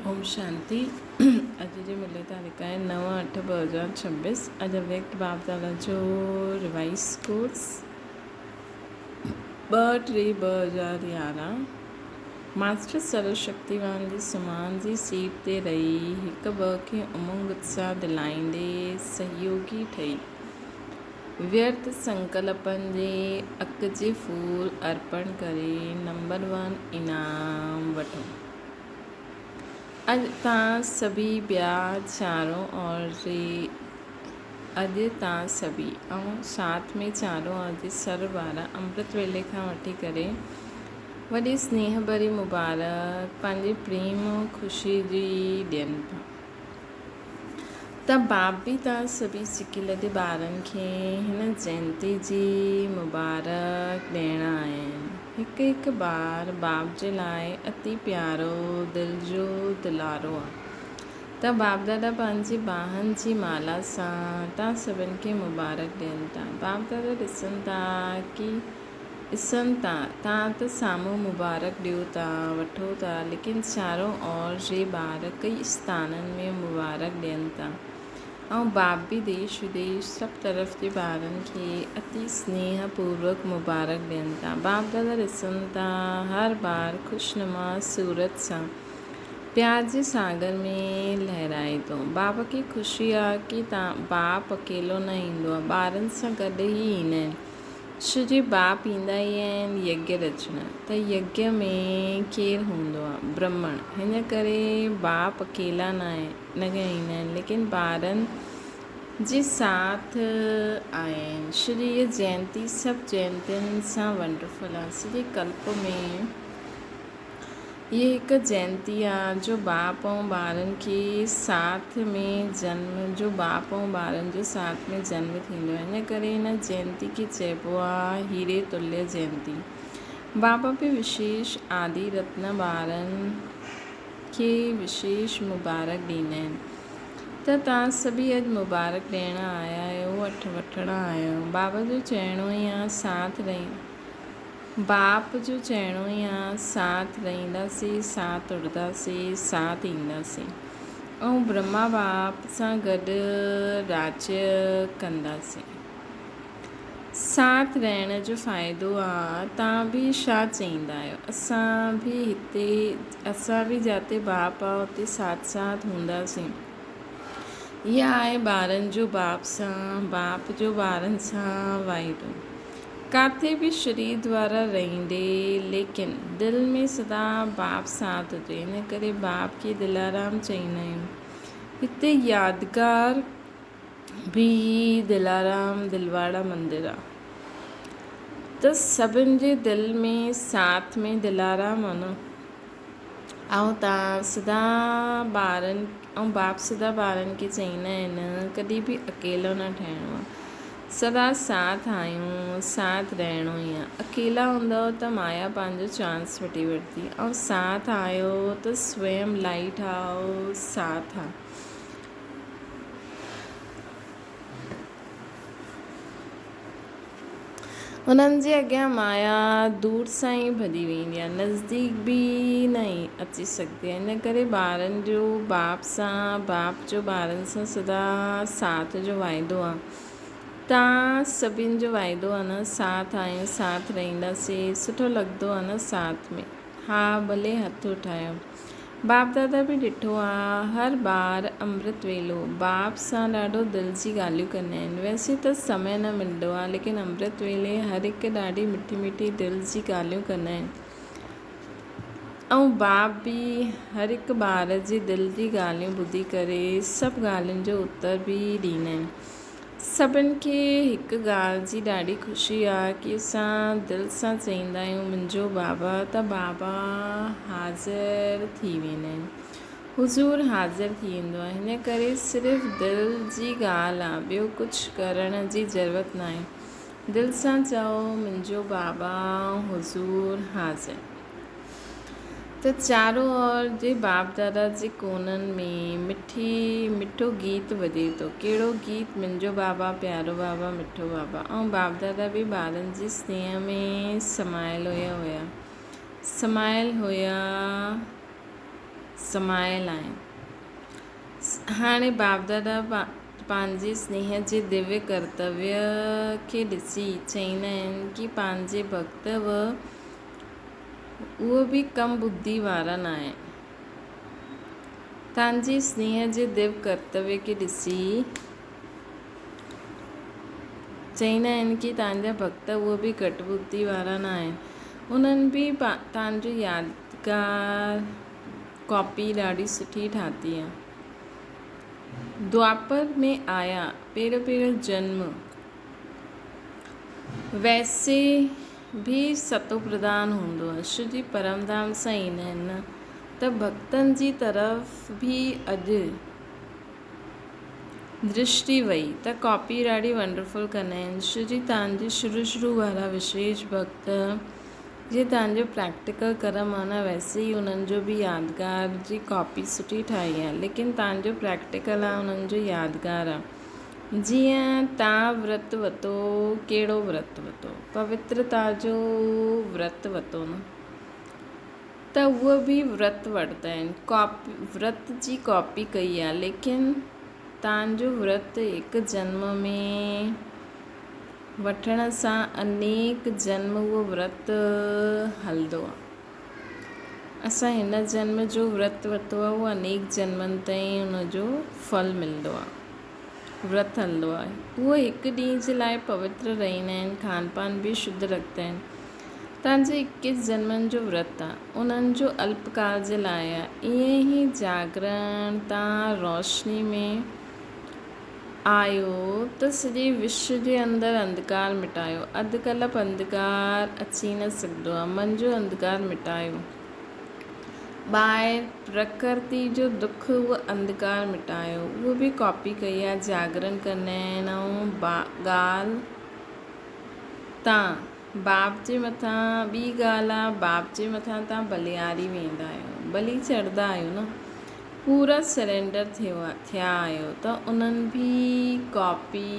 اوم شانتي اڄ جي ملي تاريخ آهي 9/8/2026 اڄ اويڪت باب دادا جو ريوائز ڪورس 2/3/2011 ماسٽر سرو شڪتيوان جي سمان جي سيٽ تي رهي هڪ ٻه کي امنگ اتساهه دلائيندي سهيوگي ٺهي ويرٿ سنڪلپن جي اک جي ڦول ارپڻ ڪري نمبر ون انعام وٺو. اڄ تان سڀيئي ٻيا چارون اور جي اڄ تان سڀيئي ۽ ساٿ ۾ چارون اور جي سر وارا امرت ويلي کان وٺي ڪري وڏي سنيهه ڀري مبارڪ پنهنجي پريم خوشي جي ڏين ٿا. ته باپ به توهان سڀئي سڪي لڌي ٻارن کي هن جينتي جي مبارڪ ڏيڻ آيا آهن. هڪ هڪ ٻار باپ جي لاء اتي پيارو دل جو دلارو آ. ته باپ دادا پنهنجي ٻانهن جي مالا سان توهان سڀن کي مبارڪ ڏين ٿا. باپ دادا ڏسن ٿا ڪي ڏسن ٿا، تان ته سامهون مبارڪ ڏيو ٿا، وٺو ٿا، ليڪن چارون اور جي ٻار ڪئي استانن ۾ مبارڪ ڏين ٿا ۽ باپ به ديش وديش سڀ طرف جي ٻارن کي اتي سنيهه پوروڪ مبارڪ ڏين ٿا. باپ دادا ڏسن ٿا، هر ٻار خوشنما صورت سان پيار جي ساگر ۾ لهرائي ٿو. باپ کي خوشي آ ڪي باپ اڪيلو نه ايندو آ، ٻارن سان گڏ ئي ايندا آهن. شو جي باپ ايندا ئي آهن يگيه رچڻ ته يگيه ۾ ڪير هوندو آ برهمڻ هن ڪري باپ اڪيلا نه ايندا آهن ليڪن ٻارن جي ساٿ آيا آهن شو جي هيء جينتي سڀ جينتين سان ونڊرفل آ سڄي ڪلپ ۾ هيء هڪ جينتي آ جو باپ ۽ ٻارن کي ساٿ ۾ جنم جو باپ ۽ ٻارن جو ساٿ ۾ جنم ٿيندو آهي. ان ڪري هن جينتي کي چئبو آ هيري تليه جينتي. بابا به وشيش آدي رتن ٻارن کي وشيش مبارڪ ڏيندا آهن ته توهان سڀيئي اڄ مبارڪ ڏيڻ آيا آهيو اٺ وٺڻ آيا آهيو. بابا جو چئڻو ئي آ ساٿ رهي. باپ جو چئڻو ئي آ ساٿ رهنداسين، ساٿ اڙداسين، ساٿ اينداسين ۽ برهما باپ سان گڏ راڄ ڪنداسين. ساٿ رهڻ جو فائدو آ، تان به ڇا چئيندا آهيو؟ اسان به هتي، اسان به جاتي باپ آ اتي ساٿ ساٿ هونداسين. اها آهي ٻارن جو باپ سان، باپ جو ٻارن سان واعدو. ڪاٿي به شرير دوارا رهندي ليڪن دل ۾ سدا باپ ساٿ هجي ان ڪري باپ کي دلارام چئيندا آهيون. هتي يادگار به دلارام دلواڙا مندر آ ته سڀن جي دل ۾ ساٿ ۾ دلارام آ نه. ۽ تان سدا ٻارن ۽ باپ سدا ٻارن کي چئيندا آهن ڪڏهن به اڪيلو نه ٺهڻو آهي سدا ساٿ آهيون ساٿ رهڻو ئي آهي اڪيلا هوندؤ ته مايا پنهنجو چانس وٺي وٺندي ۽ ساٿ آهيو ته سويم لائيٽ آهو ساٿ آهي. انهن جي اڳيان مايا دور سان ئي ڀڄي ويندي آهي، نزديڪ به نه اچي سگهندي آهي. ان ڪري ٻارن جو باپ سان، باپ جو ٻارن سان سدا ساٿ جو واعدو آهي. تان سڀن جو واعدو آهي نه، ساٿ آهيون، ساٿ رهنداسين، سٺو لڳندو آهي نه ساٿ ۾. ها ڀلي هٿ اٺايو. باپ دادا به ڏٺو آ هر ٻار امرت ويلو باپ سان ڏاڍو دل جي ڳالهيون ڪندا آهن ويسي ته سمي نه ملندو آ ليڪن امرت ويلي هر هڪ ڏاڍي مٺي مٺي دل جي ڳالهيون ڪندا آهن ۽ باپ به هر هڪ ٻار جي دل جي ڳالهيون ٻڌي ڪري سڀ ڳالهين جو اتر به ڏيندا آهن. سڀن کي هڪ ڳالهه جي ڏاڍي خوشي آ ڪي اسان دل سان چئيندا آهيون منهنجو بابا ته بابا حاضر ٿي ويندا آهن حضور حاضر ٿي ويندو آهي هن ڪري صرف دل جي ڳالهه آ ٻيو ڪجهه ڪرڻ جي ضرورت ناهي دل سان چئو منهنجو بابا حضور حاضر. ته چارو اور جي باپ دادا جي ڪونن ۾ مٺي مٺو گيت وڄي ٿو. ڪهڙو گيت منهنجو بابا پيارو بابا مٺو بابا ۽ باپ دادا به ٻارن جي سنيهه ۾ سمايل هيا هيا سمايل هيا. سمايل آهن. هاڻي باپدادا پنهنجي سنيهه جي دويه ڪرتويه کي ڏسي چئيندا آهن ڪي پنهنجي ڀڳت به اهو به ڪم ٻڌي وارا ناهن. تنهنجي سنيهه جي دويه ڪرتويه کي ڏسي چئيندا آهن ڪي تنهنجا ڀڳت اهو به گهٽ ٻڌي وارا ناهن. انهن به تنهنجو يادگار ڪاپي ڏاڍي سٺي ٺاهتي آ. دوآپر ۾ آيا پهريون پهريون جنم ويسي به ستو پرڌان هوندو آ. شو جي پرم ڌام سان ايندا آهن نه ته ڀڳتن جي طرف به اڄ درشٽي وئي ته ڪاپي ڏاڍي ونڊرفل ڪندا آهن. شو جي تان جي شروع شروع وارا وشيش ڀڳت جيئن توهان جو پريڪٽيڪل ڪرم آ نه ويسي ئي انهن جو به يادگار جي ڪاپي سٺي ٺاهي آ ليڪن توهان جو پريڪٽيڪل آ انهن جو يادگار آ جيئن توهان ورت وتو ڪهڙو ورت وتو پوترتا جو ورت وتو نه ته اهو به ورت وٺندا آهن ڪاپي ورت جي ڪاپي ڪئي آ ليڪن توهان جو ورت هڪ جنم ۾ وٺڻ سان انيڪ جنم اهو ورت هلندو آهي. اسان هن جنم جو ورت ورتو آهي اهو انيڪ جنمن تائين ان جو ڦل ملندو آهي. ورت هلندو آهي. اهو هڪ ڏينهن جي لاء پوتر رهندا آهن، کان پان به شڌ رکندا آهن. تان جي اڪيس جنمن جو ورت آهي، انهن جو الپ ڪال جي لاء آهي. ائين ئي جاگرڻ تان روشني ۾ آيو ته سڄي وشو جي اندر انڌڪار مٽايو. اڌ ڪلپ انڌڪار اچي نه سگهندو آهي. من جو انڌڪار مٽايو. ٻاهر پرڪرتي جو دک اهو انڌڪار مٽايو. اهو به ڪاپي ڪئي آهي جاگرڻ ڪندا آهن ۽ ڳالهه تان باپ جي مٿان ٻي ڳالهه آ باپ جي مٿان تان بلياري ويندا آهيو بلي چڙهندا آهيو نه پورا سرينڊر ٿيو ٿيا آهيو ته انهن به ڪاپي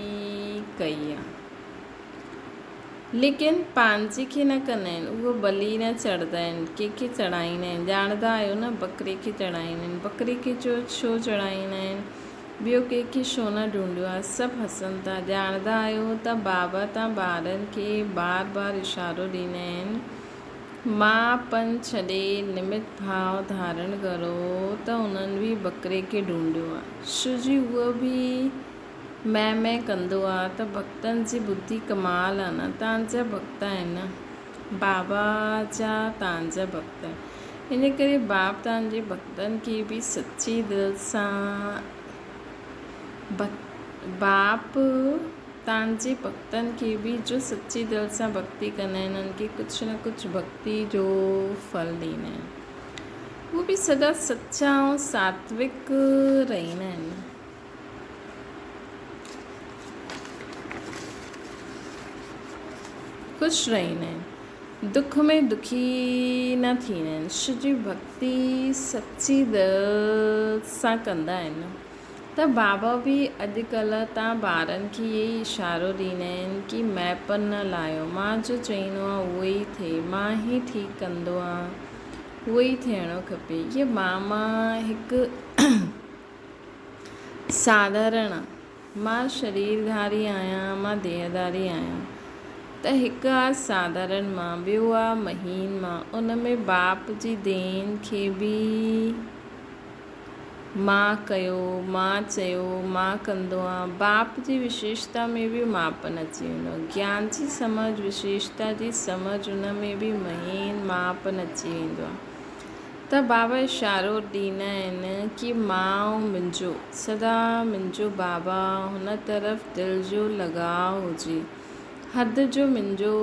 ڪئي آ ليڪن پنهنجي کي نه ڪندا آهن اهو بلي نه چڙهندا آهن ڪنهن کي چڙهائيندا آهن ڄاڻندا آهيو نه ٻڪري کي چڙهائيندا آهن ٻڪري کي چو ڇو چڙهائيندا آهن ٻيو ڪنهن کي ڇو نه ڍونڍيو آ؟ سڀ هسن ٿا. ڄاڻندا آهيو ته بابا تان ٻارن کي بار بار اشارو ڏيندا آهن، مان پن ڇڏي نمت ڀاء ڌارڻ ڪرو ته انهن به ٻڪري کي ڍونڍيو آ. شو جي اهو به مين مين ڪندو آ ته ڀڳتن جي ٻڌي ڪمال آ نه، تان جا ڀڳت آهن نه. بابا جا تان جا ڀڳت. ان ڪري باب تان جي ڀڳتن کي به سچي دل سان باپ تان جي ڀڳتن کي به جو سچي دل سان ڀڳتي ڪندا آهن انهن کي ڪجهه نه ڪجهه ڀڳتي جو ڦل ڏيندا آهن. هو به سدا سچا ۽ ساتوڪ رهندا آهن. خوش رهندا آهن. دک ۾ دکي نه ٿيندا آهن. شو جي ڀڳتي سچي دل سان ڪندا آهن ته بابا به اڄ ڪلهه تان ٻارن کي اهي ئي اشارو ڏيندا آهن ڪي ميپن نه لاهيو مان جو چئيندو آهيان اهو ئي ٿئي مان ئي ٺيڪ ڪندو آهيان اهو ئي ٿيڻو کپي هيء ماما هڪ ساڌارڻ آ. مان شريرڌاري آهيان، مان ديهڌاري آهيان. ته هڪ آ ساڌارڻ مان، ٻيو آ مهين مان. ان ۾ باپ جي دين کي به مان ڪيو، مان چيو، مان ڪندو آهيان. باپ جي وشيشتا ۾ به ماپن اچي ويندو آهي. گيان جي سمجهه، وشيشتا جي سمجهه ان ۾ به مهين ماپن اچي ويندو آهي. ته بابا اشارو ڏيندا آهن ڪي مان ۽ منهنجو، سدا منهنجو بابا هن طرف دل جو لڳاء هجي، حد جو منهنجو،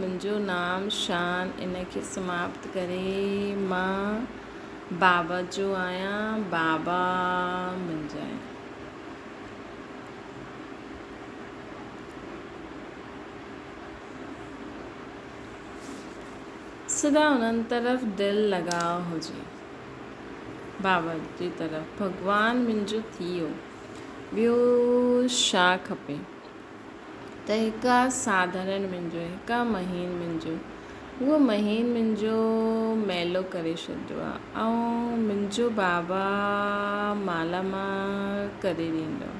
منهنجو نام شان ان کي سماپت ڪري مان بابا جو آهيان، بابا منهنجا آهن. سدا انهن طرف دل لڳاء هجي. بابا جي طرف ڀڳوان منهنجو ٿي ويو ٻيو ڇا کپي ته هڪ آ ساڌارڻ منهنجو هڪ آ مهين منهنجو اهو مهين منهنجو ميلو ڪري ڇڏيو آ ۽ منهنجو بابا مالا مال ڪري ڏيندو.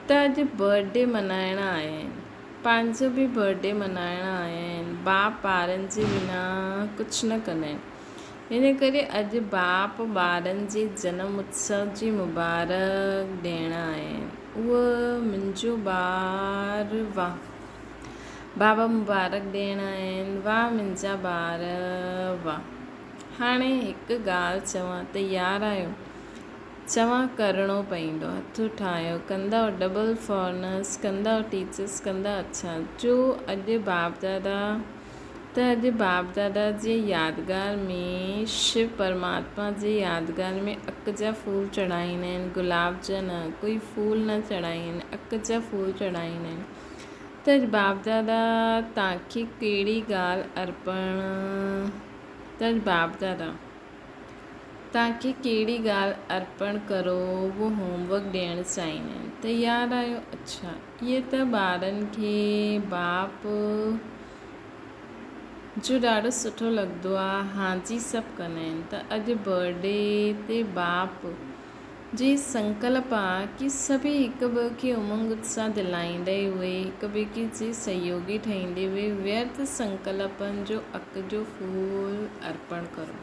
ته اڄ برٿ ڊي منائڻ آيا آهن. پنهنجو به برٿ ڊي منائڻ آيا آهن. باپ ٻارن جي بنا ڪجهه نه ڪندا آهن. ان ڪري اڄ باپ ٻارن جي جنم اتسو جي مبارڪ ڏيڻ آيا آهن. اهو منهنجو ٻار واهه. بابا مبارڪ ڏيڻ آيا آهن. واهه منهنجا ٻار واهه. هاڻي هڪ ڳالهه چوان تيار آهيو؟ چوان ڪرڻو پئيندو. هٿ اٺايو. ڪندؤ ڊبل فارنس ڪندؤ ٽيچرس ڪندا اڇا جو اڄ باپ دادا ته اڄ باپ دادا جي يادگار ۾ شو پرماتما جي يادگار ۾ اڪ جا ڦول چڙهائيندا آهن گلاب جا نه ڪوئي ڦول نه چڙهائيندا آهن اڪ جا ڦول چڙهائيندا آهن ته اڄ باپ دادا تانکي ڪهڙي ڳالهه ارپڻ ته اڄ باپ دادا. توهان کي ڪهڙي ڳالهه ارپڻ ڪرو اهو هوم ورڪ ڏيڻ چاهيندا آهن تيار آهيو اڇا اهي ته ٻارن کي باپ جو ڏاڍو سٺو لڳندو آهي هانجي سڀ ڪندا آهن ته اڄ برٿ ڊي تي باپ جي سنڪلپ آ ڪي سڀئي هڪ ٻئي کي امنگ اتساهه دلائيندي اهي هڪ ٻئي کي جي سهيوگي ٺهيندي اهي ويرٿ سنڪلپن جو اک جو ڦول ارپڻ ڪرو.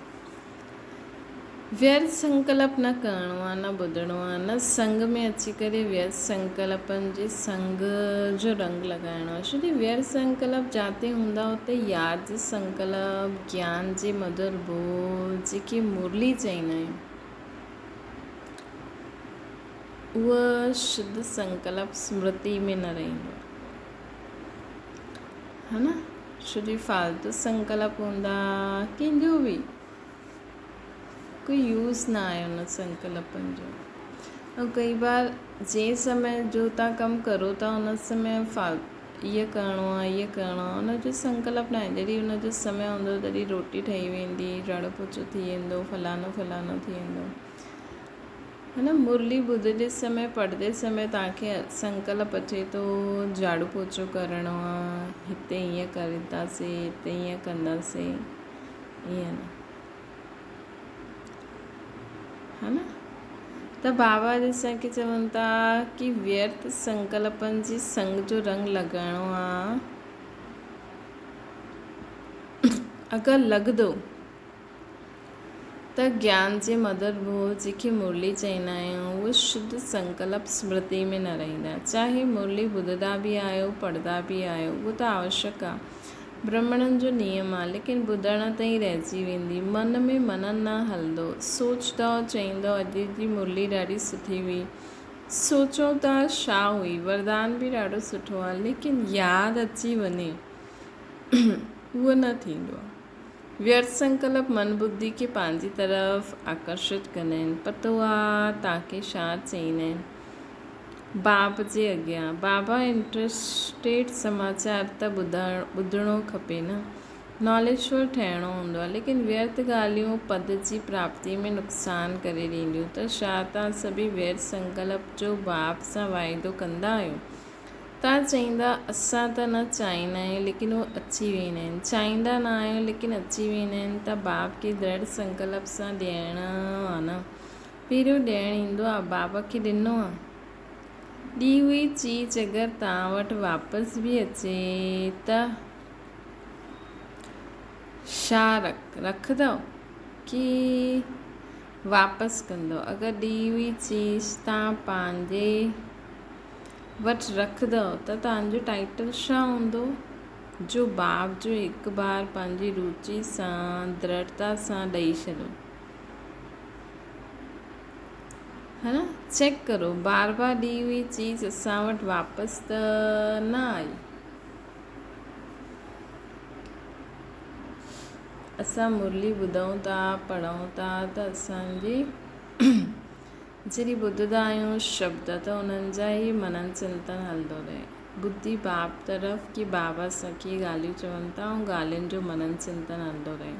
ويرٿ سنڪلپ نه ڪرڻو آ نه ٻڌڻو آ نه سنگ ۾ اچي ڪري ويرٿ سنڪلپن جي سنگ جو رنگ لڳائڻو آ ڇو جو ويرٿ سنڪلپ جاتي هوندا اتي ياد جي سنڪلپ گيان جي مڌر ٻول جيڪي مرلي چئيندا آهيون. اهو شڌ سنڪلپ سمرتي ۾ نه رهندو آهي. ها نه؟ ڇو جو فالتو سنڪلپ هوندا ڪنهن جو به ڪوئي يوز نه آهي ان سنڪلپن جو ۽ ڪئي بار جنهن سمي جو تان ڪم ڪرو ٿا ان سمي اهو ڪرڻو آهي اهو ڪرڻو آهي ان جو سنڪلپ ناهي جڏهن ان جو سمي هوندو تڏهن روٽي ٺهي ويندي جهاڙو پوچو ٿي ويندو فلاڻو فلاڻو ٿي ويندو هن مرلي ٻڌندي سمي پڙهندي سمي توهان کي سنڪلپ اچي ٿو جهاڙو پوچو ڪرڻو آهي هتي ائين ڪرنداسي هتي ائين ڪنداسي ائين نه ها نه ته بابا جي اسان کي چون ٿا ڪي ويرٿ سنڪلپن جي سنگ جو رنگ لڳائڻو آ اگر لڳندو ته گيان جي مڌر ڀوء جنهن کي مرلي چئيندا آهيون اهو شڌ سنڪلپ سمرتي ۾ نه رهندا چاهي مرلي ٻڌندا به آهيو پڙهندا به آهيو اهو ته آوشڪ آ برهمڻن جو نيم آ، ليڪن ٻڌڻ تائين رهجي ويندي. من ۾ منن نه هلندو. سوچندؤ، چئيندؤ اڄ جي مرلي ڏاڍي سٺي هئي. سوچون ٿا ڇا هئي. وردان به ڏاڍو سٺو آ، ليڪن ياد اچي وڃي اهو نه ٿيندو آ. ويرٿ سنڪلپ من ٻڌي کي پنهنجي طرف آڪرشت ڪندا آهن. پتو آ توهان کي ڇا چئيندا آهن. باب جي اڳيان بابا انٽرسٽيڊ سماچار ته ٻڌڻو کپي نه. ناليجفل ٺهڻو هوندو آهي ليڪن ويرٿ ڳالهيون پد جي پراپتي ۾ نقصان ڪري ڏينديون ته ڇا توهان سڀئي ويرٿ سنڪلپ جو باب سان واعدو ڪندا آهيو؟ توهان چئيندا اسان ته نه چاهيندا آهيون ليڪن هو اچي ويندا آهن چاهيندا نه آهيون ليڪن اچي ويندا آهن ته باب کي درڙ سنڪلپ سان ڏيڻو آهي نه. پهريون ڏيڻ ايندو آ بابا کي ڏنو آ. ڏي هئي چيز اگر توهان وٽ واپس به اچي ته ڇا رکندؤ ڪي واپس ڪندؤ اگر ڏي هئي چيز توهان پنهنجي وٽ رکندؤ ته توهان جو ٽائيٽل ڇا هوندو جو باب جو هڪ بار پنهنجي روچي سان درڙتا سان ڏئي ڇڏيو. ها نه چيڪ ڪرو بار بار ڏي هئي چيز اسان وٽ واپس ته نه آئي اسان مرلي ٻڌون ٿا پڙهون ٿا ته اسان جي جڏهن ٻڌندا آهيون شبد ته انهن جا ئي منن چنتن هلندو رهي ٻڌي باپ طرف ڪي بابا اسان کي ڳالهيون چون ٿا ۽ ڳالهين جو منن چنتن هلندو رهي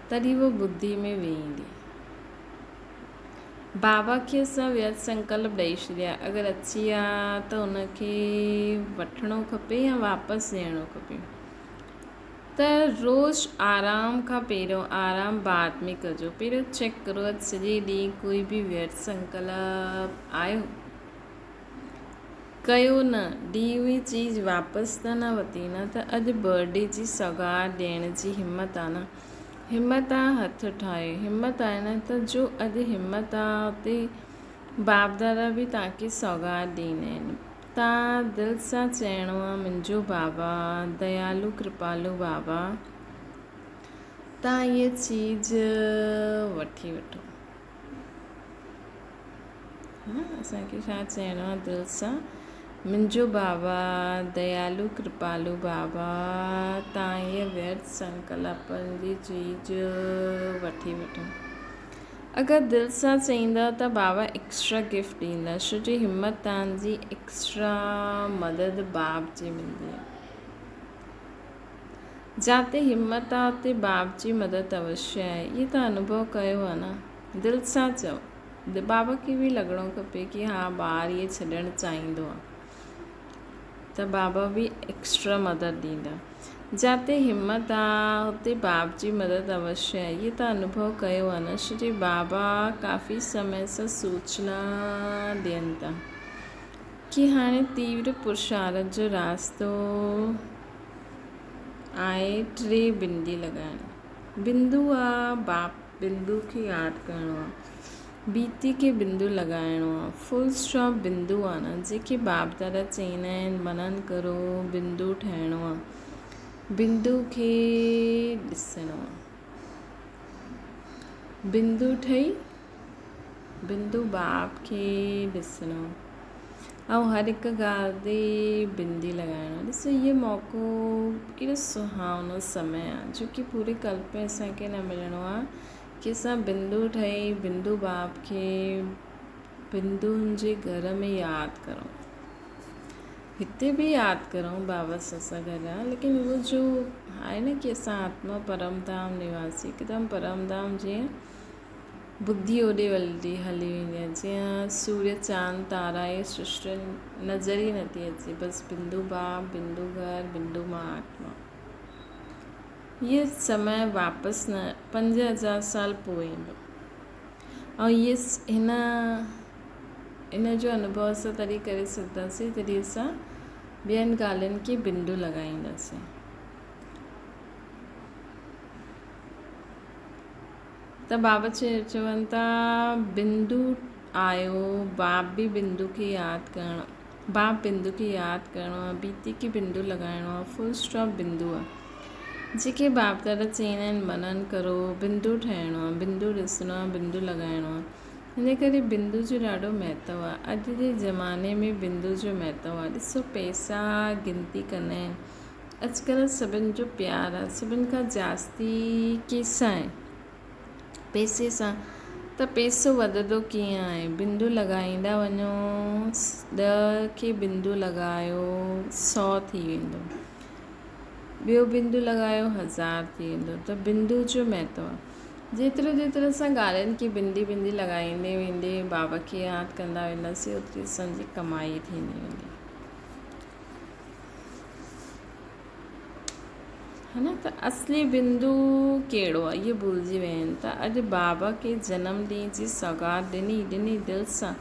تڏهن هوء ٻڌي ۾ ويهندي. بابا کي اسان ويرٿ سنڪلپ ڏئي ڇڏيا. اگر اچي ها ته ان کي وٺڻو کپي يا واپس ڏيڻو کپي. ته روز آرام کان پهريون آرام بعد ۾ ڪجو پهريون چيڪ ڪرو اڄ سڄي ڏينهن ڪوئي به ويرٿ سنڪلپ آيو ڪيو نه ڏي هئي چيز واپس ته نه وتي نه ته اڄ برڊي جي سوغات ڏيڻ جي همت آ نه همت آ هٿ ٺاهيو همت آهي نه ته جو اڄ همت آ اتي باپ دادا به توهان کي سوغات ڏيندا آهن تان دل سان چئڻو آ منهنجو بابا ديالو ڪرپالو بابا تان هيء چيز وٺي وٺو. ها اسان کي ڇا چئڻو آ دل سان منهنجو بابا ديالو ڪرپالو بابا تان هيء ويرٿ سنڪلپن جي چيز وٺي وٺو. اگر دل سان چئيندؤ ته بابا ايڪسٽرا گفٽ ڏيندا ڇو جو همت توهان جي ايڪسٽرا مدد باب جي ملندي آهي. جاتي همت آ اتي باب جي مدد اوشيه آهي اهي ته انوڀو ڪيو آ نه دل سان چئو بابا کي به لڳڻو کپي ڪي ها ٻار اهي ڇڏڻ چاهيندو آ ته بابا به ايڪسٽرا مدد ڏيندا. جاتي همت آ، اتي باب جي مدد اوشيه آهي. اهي ته انوڀو ڪيو آ نه. شري بابا ڪافي سمي سان سوچنا ڏين ٿا ڪي هاڻي تيور پرشارٿ جو راستو آهي ٽي بندي لڳائڻ. بندو آ باپ بندو کي ياد ڪرڻو آ. بيتي کي بندو لڳائڻو آ. فل اسٽاپ بندو آ نه جيڪي باپ دادا چئيندا آهن منن ڪرو بندو ٺهڻو آ. بندو کي ڏسڻو آ. بندو ٺهي بندو باپ کي ڏسڻو آ ۽ هر هڪ ڳالهه تي بندي لڳائڻو آ. ڏسو هيء موقعو ڪيڏو سهاونو سمي آ جو ڪي پوري ڪلپ ۾ اسان کي نه ملڻو آ. ڪي اسان بندو ٺهي بندو باپ کي بندن جي گهر ۾ ياد ڪرون. هتي به ياد ڪرون بابا سان سان گڏ آ ليڪن اهو جو آهي نه ڪي اسان آتما پرم ڌام نواسي هڪدم پرم ڌام جيئن ٻڌي اوڏي ولدي هلي ويندي آهي جيئن سوريه چاند تارا هي سرشٽي نظر ئي نٿي اچي بس بندو باپ بندو گهر بندو مان آتما. هيء سمي واپس نه 5000 سال پوء ايندو ۽ هيء هن ان جو انوڀو اسان تڏهن ڪري سگهنداسين جڏهن اسان ٻين ڳالهين کي بندو لڳائينداسين. ته بابا چون ٿا بندو آيو باب به بندو کي ياد ڪرڻ باب بندو کي ياد ڪرڻو آهي بيتي کي بندو لڳائڻو آهي فل اسٽاپ بندو آهي جيڪي باب دادا چوندا آهن منن ڪرو بندو ٺاهڻو آهي بندو ڏسڻو آهي بندو لڳائڻو آهي ان ڪري بندو جو ڏاڍو مهتو آهي اڄ جي زماني ۾ بندو جو مهتو آهي ڏسو پئسا گنتي ڪندا آهن اڄڪلهه سڀن جو پيار آهي سڀن کان جاستي ڪيسان آهي پئسي سان ته پئسو وڌندو ڪيئن آهي؟ بندو لڳائيندا وڃو، ڏهه کي بندو لڳايو سؤ ٿي ويندو، ٻيو بندو لڳايو هزار ٿي ويندو ته بندو جو مهتو آهي. جيترو جيترو اسان ڳالهين کي بندي بندي لڳائيندي ويندي بابا کي ياد ڪندا وينداسين اوتري اسان جي ڪمائي ٿيندي ويندي. ها نه ته اصلي بندو ڪهڙو آهي اهي ڀلجي ويا آهن ته اڄ بابا کي جنم ڏينهن جي سوغات ڏني ڏني دل سان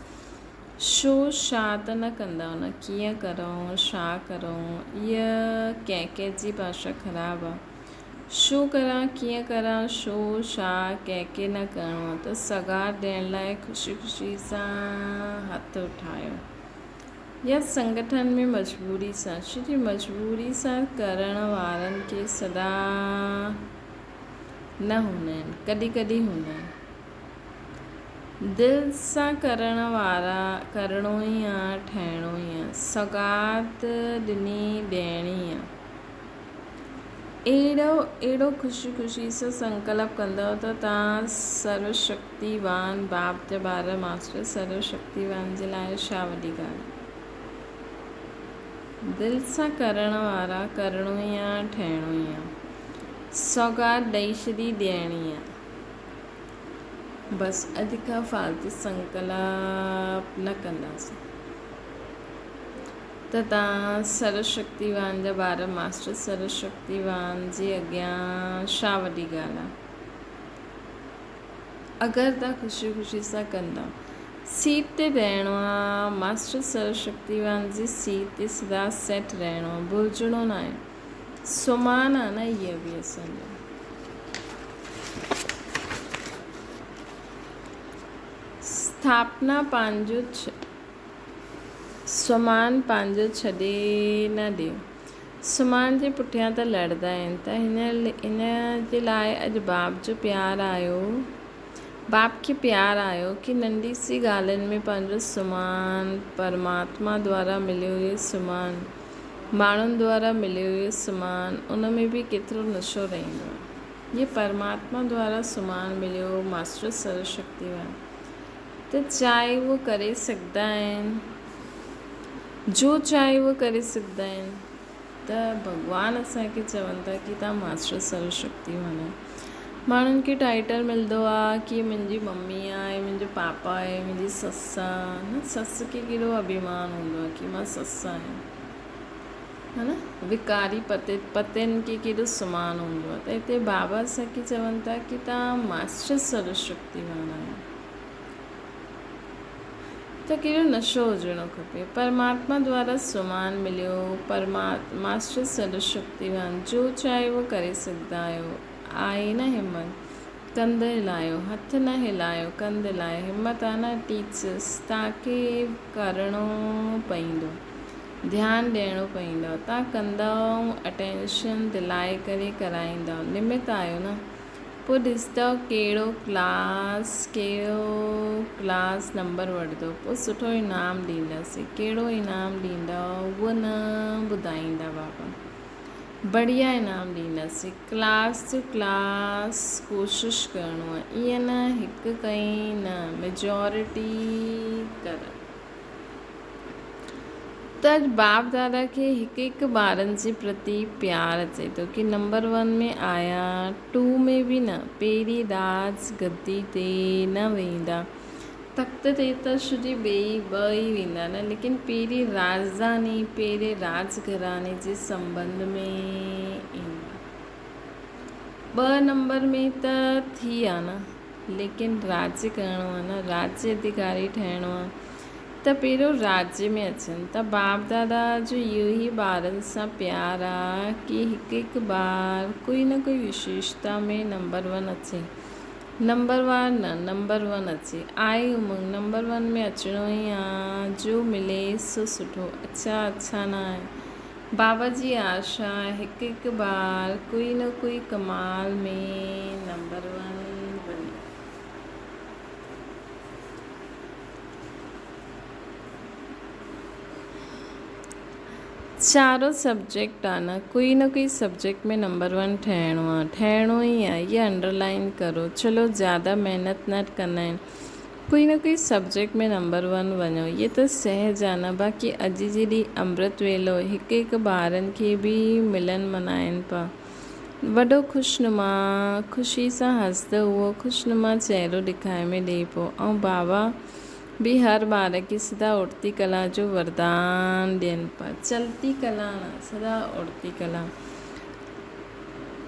شو شا ته نه ڪندؤ نه ڪيئن ڪرون شا ڪرون اها ڪنهن ڪنهن جي ڀاشا خراب آ شو ڪران ڪيئن ڪران شو شا ڪنهن کي نه ڪرڻو آ ته سوغات ڏيڻ لاء خوشي خوشي سان هٿ اٺايو. يا سنگٺن ۾ مجبوري سان، ڇو جي مجبوري سان ڪرڻ وارن کي سدا نه هوندا آهن، ڪڏهن ڪڏهن هوندا آهن. دل سان ڪرڻ وارا ڪرڻو ئي آ، ٺهڻو ئي آ، سوغات ڏني ڏيڻي آ. اهڙو اهڙو خوشي خوشي سان سنڪلپ ڪندؤ ته توهان سرو شڪتيوان باپ جا ٻار ماسٽر سرو شڪتيوان جي لاء ڇا وڏي ڳالهه. دل سان ڪرڻ وارا ڪرڻو ئي آ ٺهڻو ئي آ. سوغات ڏئي ڇڏي ڏيڻي آ. بس اڄ کان فالتو سنڪلپ نه ڪنداسين. ته توهان سرو شڪتيوان جا ٻار ماسٽر سرو شڪتيوان جي اڳيان ڇا وڏي ڳالهه آهي. اگر توهان خوشي خوشي سان ڪندا. سيٽ تي رهڻو آ، ماسٽر سرو شڪتيوان جي سيٽ تي سدا سيٽ رهڻو آ، ڀلجڻو ناهي. سمان آ نه هيء به اسان جو. اسٿاپنا پنهنجو سمان پنهنجو ڇڏي نه ڏيو. سمان جي پٺيان ته لڙندا آهن ته هن جي لاء اڄ باپ جو پيار آيو. باپ کي پيار آيو ڪي ننڍي سي ڳالهين ۾ پنهنجو سمان، پرماتما دوارا مليو هي سمان، ماڻهن دوارا مليو هي سمان، ان ۾ به ڪيترو نشو رهندو آهي. هي پرماتما دوارا سمان مليو ماسٽر سرو شڪتيوان. ته چاهي اهو ڪري سگهندا آهن، جو چاهي اهو ڪري سگهندا آهن ته ڀڳوان اسان کي چون ٿا ڪي توهان ماسٽر سرو شڪتيوان آهيو. ماڻهن کي ٽائيٽل ملندو آهي ڪي منهنجي ممي آهي، منهنجو پاپا آهي، منهنجي سس آهي نه سس کي ڪيڏو اڀيمان هوندو آهي ڪي مان سس آهيان ها نه وڪاري پتي پتين کي ڪيڏو سمان هوندو آهي ته هتي بابا اسان کي چون ٿا ڪي توهان ماسٽر سرو شڪتيوان آهيو. ته ڪهڙو نشو هجڻو کپي. پرماتما دوارا سمان مليو، ماسٽر سرو شڪتيوان، جو چاهي اهو ڪري سگهندا آهيو. آهي نه همت؟ ڪنڌ هلايو. هٿ نه هلايو، ڪنڌ هلايو. همت آ نه ٽيچرس، توهان کي ڪرڻو پئيندو. ڌيان ڏيڻو پئيندو. توهان ڪندؤ ۽ اٽينشن دلائي ڪري ڪرائيندؤ. نمت آهيو نه؟ پوء ڏسندؤ ڪهڙو ڪلاس ڪهڙو ڪلاس نمبر وٺندو پوء سٺو انعام ڏينداسين ڪهڙو انعام ڏيندؤ اهو نه ٻڌائيندا بابا بڙيا انعام ڏينداسين ڪلاس جو ڪلاس ڪوشش ڪرڻو آهي ائين نه هڪ ڪئي نه ميجارٽي ڪر. ته اڄ باپ دادا کي هڪ هڪ ٻارن جي پرتي پيار اچي ٿو ڪي نمبر ون ۾ آيا ٽو ۾ به نه پهرين راج گدي تي نه ويندا تخت تي ته شري ٻئي ٻه ئي ويندا نه ليڪن پهرين راجڌاني پهرين راج گهراڻي جي سنٻنڌ ۾ ايندا ٻه نمبر ۾ ته ٿي آ نه ليڪن راڄ ڪرڻو آ نه، راڄ اڌيڪاري ٺهڻو آ ته پهريون راڄ ۾ اچن ته باپ دادا جو اهو ئي ٻارن سان پيار آ ڪي هڪ هڪ ٻار ڪوئي نه ڪوئي وشيشتا ۾ نمبر ون اچي، نمبر وار نه نمبر ون اچي، آهي امنگ نمبر ون ۾ اچڻو ئي آ، جو ملي سو سٺو، اڇا اڇا نه آهي بابا جي آشا هڪ هڪ ٻار ڪوئي نه ڪوئي ڪمال ۾ نمبر ون بني. چارو سبجيڪٽ آ نه ڪوئي نه ڪوئي سبجيڪٽ ۾ نمبر ون ٺهڻو آ ٺهڻو ئي آ يي انڊر لائن ڪرو چلو زياده محنت نه ڪندا آهن ڪوئي نه ڪوئي سبجيڪٽ ۾ نمبر ون وڃو اهي ته سهج آ نه باقي اڄ جي ڏينهن امرت ويلو هڪ هڪ ٻارن کي به ملن منائن پا وڏو خوشنما خوشي سان هسندو اهو خوشنما چهرو ڏکائي ۾ ڏئي پو ۽ بابا به هر ٻار کي سدا اڙتي ڪلا جو وردان ڏين پا چلتي ڪلا نه سدا اڙتي ڪلا.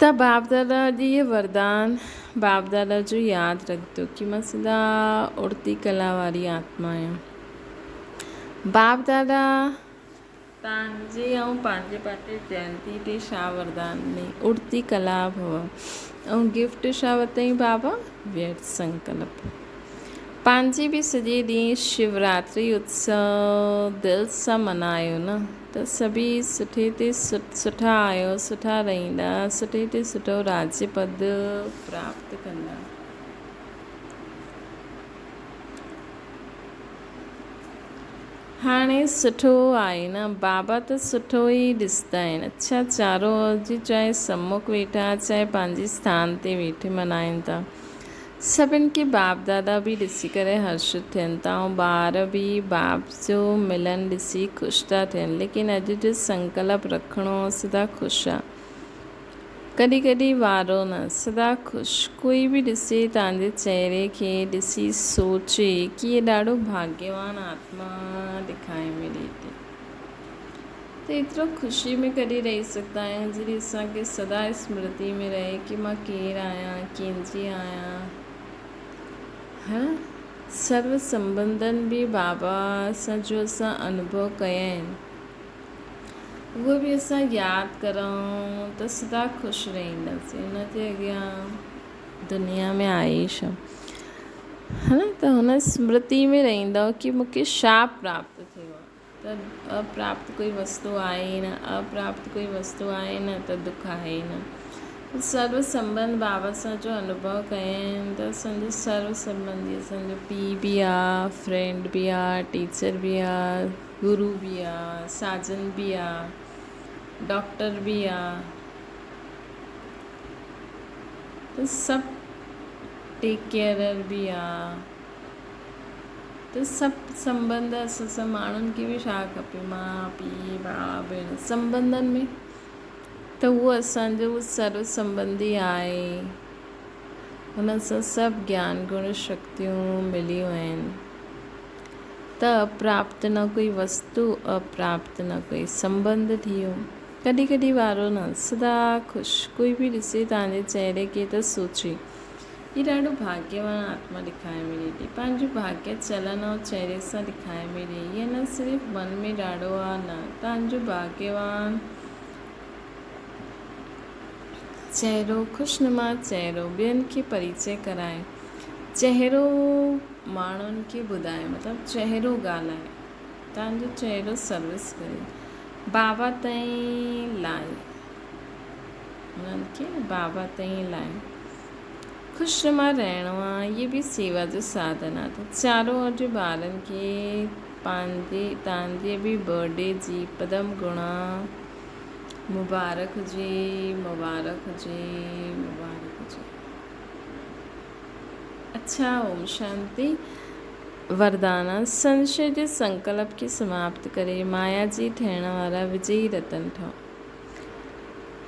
ته باپ دادا اڄ اهي وردان باپ دادا جو ياد رکندو ڪي مان سدا اڙتي ڪلا واري آتما آهيان. باپ دادا تنهنجي ۽ پنهنجي پنهنجي جينتي تي ڇا وردان ڏنئي؟ اڙتي ڪلا ڀو ۽ گفٽ ڇا ورتئي بابا؟ ويرٿ سنڪلپ. پنهنجي به سڄي ڏينهن شوراتري اتسو دل سان منايو نه؟ ته سڀيئي سٺي تي سٺا آهيو، سٺا رهندا، سٺي تي سٺو راجيه پد پراپت ڪندا. هاڻي سٺو آهي نه؟ بابا ته سٺو ئي ڏسندا آهن. اڇا چارو جي چاهي سمک ويٺا چاهي پنهنجي اسٿان تي ويٺي منائين ٿا. سڀن کي باپ دادا به ڏسي ڪري هرشت ٿين ٿا ۽ ٻار به باپ جو ملن ڏسي خوش ٿا ٿين ليڪن اڄ جو سنڪلپ رکڻو سدا خوش آ ڪڏهن ڪڏهن وارو نه سدا خوش ڪوئي به ڏسي توهان جي چهري کي ڏسي سوچي ڪي هي ڏاڍو ڀاگيوان آتما ڏکائي ۾ ڏئي ٿي. ته ايترو خوشي ۾ ڪڏهن رهي سگهندا آهيون جڏهن اسان کي سدا اسمرتي ۾ رهي ڪي مان ڪير آهيان ڪنهن جي آهيان ها سرو سنبنڌن به بابا سان جو اسان انوڀو ڪيا آهن اهي به اسان ياد ڪرون ته سدا خوش رهنداسين ان جي اڳيان دنيا ۾ آهي ئي ڇا ها نه ته هن اسمرتي ۾ رهندو ڪي مون کي ڇا پراپت ٿيو آهي ته اپراپت ڪوئي وستو آهي ئي نه، اپراپت ڪوئي وستو آهي نه ته دک آهي ئي نه. سرو سنٻنڌ بابا سان جو انوڀو ڪيائين ته اسان جو سرو سنٻنڌي اسان جو پيء به آ، فرينڊ به آ، ٽيچر به آ، گرو به آ، ساجن به آ، ڊاڪٽر به آ ته سڀ ٽيڪ ڪيئرر به آ. ته سڀ سنٻنڌ اسان سان ماڻهن کي به ڇا کپي ماء پيء ڀاء ڀيڻ سنٻنڌن ۾ ته اهو اسان جو سرو سنٻنڌي آهي هن سان سڀ گيان گڻ شڪتيون مليون آهن ته اپراپت نه ڪوئي وستو اپراپت نه ڪوئي سنٻنڌ ٿي ويو ڪڏهن ڪڏهن وارو نه سدا خوش ڪوئي به ڏسي توهان جي چهري کي ته سوچي هي ڏاڍو ڀاڳيوان آتما ڏکائي ۾ ڏئي ٿي. پنهنجو ڀاڳيه چلن ۽ چهري سان ڏکائي ۾ ڏئي. هيء نه صرف من ۾ ڏاڍو آ نه، تان جو ڀاڳيوان چهرو، خوشنما چهرو، ٻين کي پريچي ڪرائي. چهرو ماڻهن کي ٻڌائي مطلب چهرو ڳالهائي. تان جو چهرو سروس ڪري. بابا تائين لائي. انهن کي بابا تائين لاء خوشنما رهڻو آ اهي به سيوا جو ساڌن آ ته چارو اڄ ٻارن کي پنهنجي تانجي به برٿ ڊي جي پدم گڻا مبارڪ هجي مبارڪ هجي مبارڪ هجي اڇا اوم شانتي وردانا سنشي جي سنڪلپ کي سماپت ڪري مايا جي ٺهڻ وارا وجئي رتن ٺهو.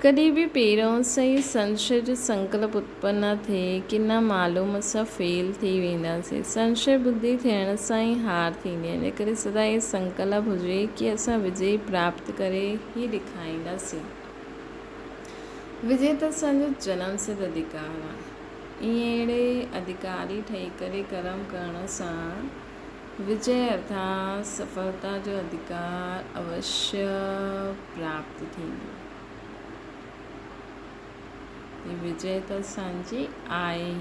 ڪڏهن به پهريون سان ئي سنشي جو سنڪلپ اتپن نه ٿئي ڪي نه معلوم اسان فيل ٿي وينداسين. سنشي ٻڌي ٿيڻ سان ئي هار ٿيندي آهي. ان ڪري سدا اهي سنڪلپ هجي ڪي اسان وجئي پراپت ڪري ئي ڏيکارينداسين. وجئي ته اسان جو جنم سڌ اڌڪار آهي. ائين اهڙي اڌڪاري ٺهي ڪري ڪرم ڪرڻ سان وجئه ارٿات سڦلتا جو اڌڪار اوشيه پراپت ٿيندو. هي وجئه ته اسان جي آهي ئي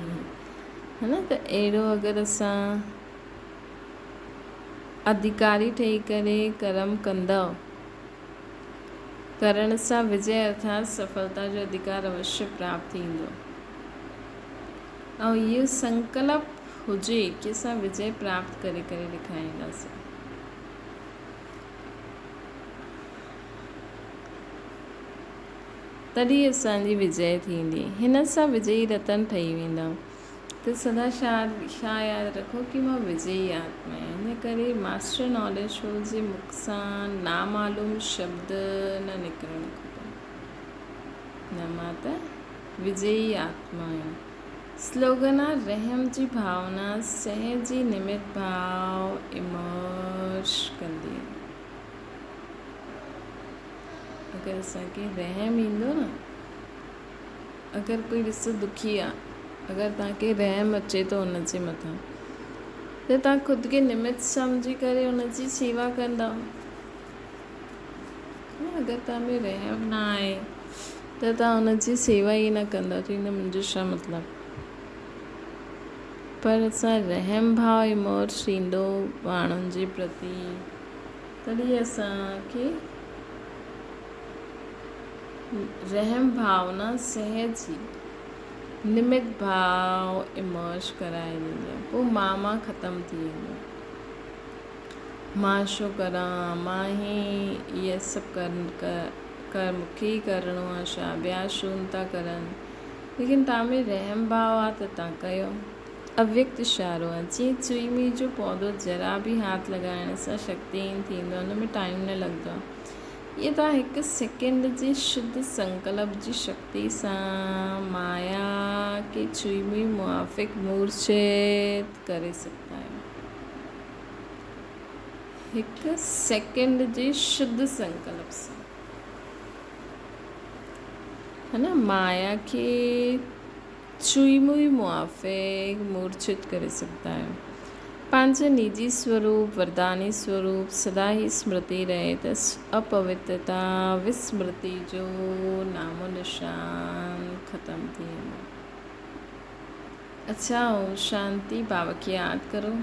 ها نه ته اهڙو اگر اسان اڌڪاري ٺهي ڪري ڪرم ڪندؤ ڪرڻ سان وجئه ارٿات سڦلتا جو اڌڪار اوشيه پراپت ٿيندو ۽ اهو سنڪلپ هجي ڪي اسان وجئه پراپت ڪري ڪري ڏيکارينداسين. تڏهن اسان جي وجئه ٿيندي. هن سان وجئي رتن ٺهي ويندا. ته سدا ڇا ياد رکو ڪي مان وجئي آتما آهيان. ان ڪري ماسٽر ناليج هول جي مک سان نامعلوم شبد نه نڪرڻ کپن. نه مان ته وجئي آتما آهيان. سلوگن آ رحم جي ڀاونا سهج ئي نمت ڀاء ايمرج ڪندي آ. اگر اسان کي رحم ايندو نه اگر ڪوئي ڏسو دکي آ اگر توهان کي رحم اچي ٿو ان جي مٿان ته توهان خود کي نمت سمجهي ڪري ان جي سيوا ڪندا. اگر توهان ۾ رحم نه آهي ته توهان ان جي سيوا ئي نه ڪندا چوندو منهنجو ڇا مطلب پر اسان رحم ڀاء امرس ٿيندو ماڻهن جي پرتي تڏهن اسانکي رحم ڀاونا سهج ئي نمت ڀاء امرس ڪرائي ڏيندي آهي پوء مان مان ختم ٿي ويندو مان ڇو ڪران، مان ئي اهي سڀ ڪر مون کي ئي ڪرڻو آ ڇا، ٻيا ڇو نه ٿا ڪرن؟ ليڪن توهان ۾ رحم ڀاء آ ته توهان ڪيو. اويڪت اشارو آ، جيئن چوئي مير جو پودو ذرا به هاٿ لڳائڻ سان شڪتيهين ٿيندو آ، ان ۾ ٽائيم نه لڳندو آ. ائين توهان هڪ سيڪنڊ جي شڌ سنڪلپ جي شڪتي سان مايا کي چوئي مير موافق مورڇت ڪري سگهندا آهيو. هڪ سيڪنڊ جي شڌ سنڪلپ سان ها نه مايا کي چوئي موئي موافق مورڇت ڪري سگهندا آهيو. پنهنجو نجي سوروپ، ورداني سوروپ، سدا هي سمرتي رهي ته اپوترتا، وسمرتي جو نام و نشان ختم ٿي ويندو. اڇا اوم شانتي بابا کي ياد ڪرو.